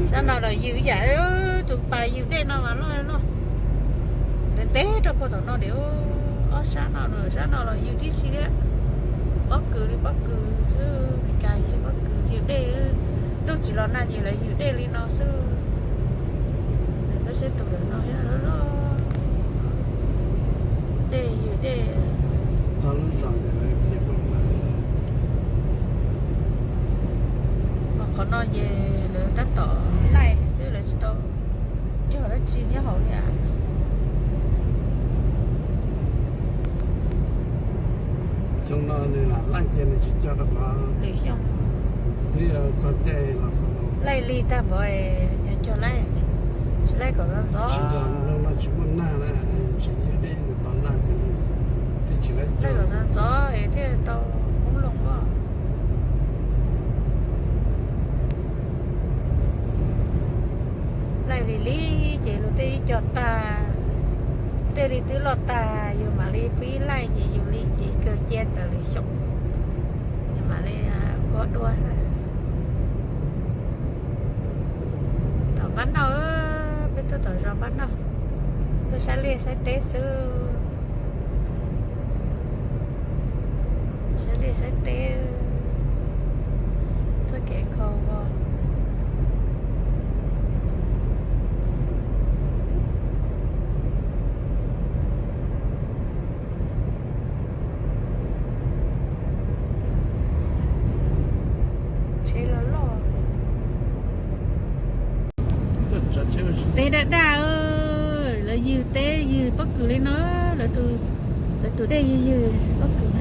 Sab no los yws yam tus pas yws dej no mas loj loj. Ntev ntev rau puag tom no diam. Ob sab no, sab no los yws tib si thiab. Pob kws li pob kws xwb, Meskas yws pob kws yws dej. Ntuj tsis los nag ces lawv yws dej li no xwb. Lawv seb tus lawm no thiab loj loj. Dej yws dej. Txog lub zos ces lawv cia paj mas. Mas qhov no ces lawv tab tom laij xwb, lawv tsis tau cog dab tsi nyob hauv li. Xyoo no nws lam laij ces nws tsis cog rau qhov lwm xyoo. Twb yuav txog caij los xyoo no laij li tag npaum, yog cog laij, tsis laij kom ntxov ntxov. Tsis los no tsis muaj nag na, tsis yws dej nws tau nag ces twb tsis laij cog. Laij kom ntxov ntxov es thiaj tau qoob loo os. Laij li li ces luag tej ib co tag, tej li twb loj tag, yus mam li pib laij ces yus li ces kawg cia tawm lwm xyoo, mam li ua dua. Tom Npab Nauj, peb tuaj tom zos Npab Nauj, tuaj saib liaj saib teb xwb. Saib liaj saib teb, txoj kev kho ua. Tsheb loj loj. Teb daj daj, lawv yws teb yws pob kws li no, lawv tus dej yws yws pob kws.